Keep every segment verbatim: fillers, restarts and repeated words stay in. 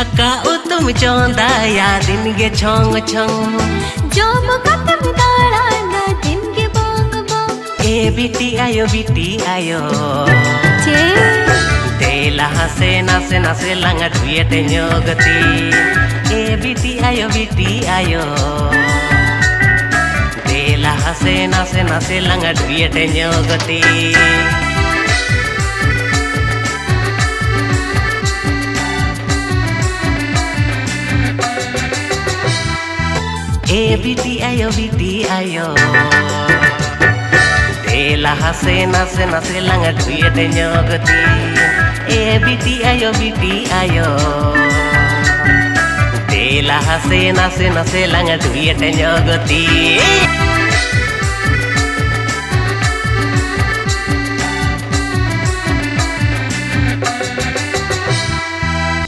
ᱫᱟᱠᱟ ᱩᱛᱩᱢ ᱪᱚᱸᱫᱟᱭᱟ ᱫᱤᱱ ᱜᱮ ᱪᱷᱚᱝ ᱪᱷᱚᱝ᱾ ᱡᱚᱢ ᱠᱟᱛᱮᱢ ᱫᱟᱬᱟᱱᱟ ᱫᱤᱱ ᱜᱮ ᱵᱚᱝ ᱵᱚᱝ᱾ ᱮ ᱵᱤᱴᱤ ᱟᱭᱳ, ᱵᱤᱴᱤ ᱟᱭᱳ᱾ ᱪᱮᱫ? ᱫᱮᱞᱟ ᱦᱟᱥᱮ ᱱᱟᱥᱮ ᱱᱟᱥᱮ ᱞᱟᱝ ᱰᱩᱭᱮᱴ ᱧᱚᱜ ᱛᱤ᱾ ᱮ ᱵᱤᱴᱤ ᱟᱭᱳ, ᱵᱤᱴᱤ ᱟᱭᱳ᱾ ᱫᱮᱞᱟ ᱦᱟᱥᱮ ᱱᱟᱥᱮ ᱱᱟᱥᱮ ᱞᱟᱝ ᱰᱩᱭᱮᱴ ᱧᱚᱜ ᱛᱤ᱾ ᱮ ᱵᱤᱴᱤ ᱟᱭᱳ, ᱵᱤᱴᱤ ᱟᱭᱳ᱾ ᱫᱮᱞᱟ ᱦᱟᱥᱮ ᱱᱟᱥᱮ ᱱᱟᱥᱮ ᱞᱟᱝ ᱰᱩᱭᱮᱴ ᱧᱚᱜ ᱛᱤ᱾ ᱮ ᱵᱤᱴᱤ ᱟᱭᱳ, ᱵᱤᱴᱤ ᱟᱭᱳ᱾ ᱫᱮᱞᱟ ᱦᱟᱥᱮ ᱱᱟᱥᱮ ᱱᱟᱥᱮ ᱞᱟᱝ ᱰᱩᱭᱮᱴ ᱧᱚᱜ ᱛᱤ᱾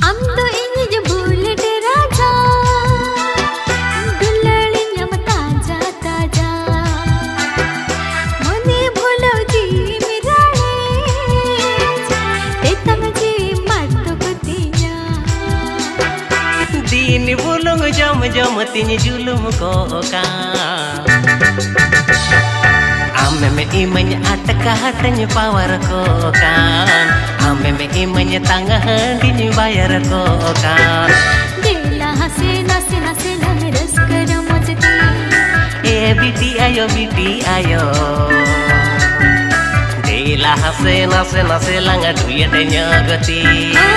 ᱟᱢ ᱫᱚ ᱤᱧᱤᱡ ᱵᱩᱞᱮᱴ ᱨᱟᱡᱟ, ᱫᱩᱞᱟᱹᱲᱤᱧ ᱧᱟᱢ ᱛᱟᱡᱟ ᱛᱟᱡᱟ᱾ ᱢᱚᱱᱮ ᱵᱷᱩᱞᱟᱹᱣ ᱡᱤᱣᱤᱢ ᱨᱟᱲᱮᱡ, ᱛᱮᱛᱟᱝ ᱡᱤᱣᱤᱢ ᱢᱟᱛᱩᱠ ᱛᱤᱧᱟ᱾ ᱫᱤᱱ ᱵᱩᱞᱩᱝ ᱡᱚᱢ ᱡᱚᱢ ᱛᱤᱧ ᱡᱩᱞᱩᱢ ᱠᱚᱜ ᱠᱟᱱ᱾ ᱟᱢᱮᱢ ᱤᱢᱟᱹᱧ ᱟᱴᱠᱟ ᱦᱟᱴᱟᱹᱧ ᱯᱟᱣᱟᱨ ᱠᱚᱜ ᱠᱟᱱ᱾ ᱟᱢᱮᱢ ᱤᱢᱟᱹᱧ ᱛᱟᱝ ᱦᱟᱺᱰᱤᱧ ᱵᱟᱭᱟᱨ ᱠᱚᱜ ᱠᱟᱱ᱾ ᱫᱮᱞᱟ ᱦᱟᱥᱮ ᱱᱟᱥᱮ ᱱᱟᱥᱮ ᱞᱟᱝ ᱨᱟᱹᱥᱠᱟᱹ ᱨᱚᱢᱚᱡᱽ ᱛᱮ᱾ ᱮ ᱵᱤᱴᱤ ᱟᱭᱳ, ᱵᱤᱴᱤ ᱟᱭᱳ᱾ ᱫᱮᱞᱟ ᱦᱟᱥᱮ ᱱᱟᱥᱮ ᱱᱟᱥᱮ ᱞᱟᱝ ᱰᱩᱭᱮᱴ ᱧᱚᱜ ᱛᱤ᱾ ᱳ,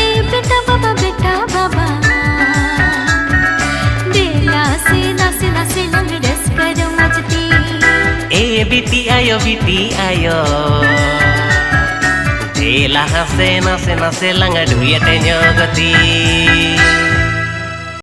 ᱮ ᱵᱮᱴᱟ ᱵᱟᱵᱟ, ᱵᱮᱴᱟ ᱵᱟᱵᱟ᱾ ᱫᱮᱞᱟ ᱥᱮ ᱱᱟᱥᱮ ᱱᱟᱥᱮ ᱞᱟᱝ ᱨᱟᱹᱥᱠᱟᱹ ᱨᱚᱢᱚᱡᱽ ᱛᱮ᱾ ᱮ ᱵᱤᱴᱤ ᱟᱭᱳ, ᱵᱤᱴᱤ ᱟᱭᱳ᱾ ᱫᱮᱞᱟ ᱦᱟᱥᱮ ᱱᱟᱥᱮ ᱱᱟᱥᱮ ᱞᱟᱝ ᱰᱩᱭᱮᱴ ᱧᱚᱜ ᱛᱤ᱾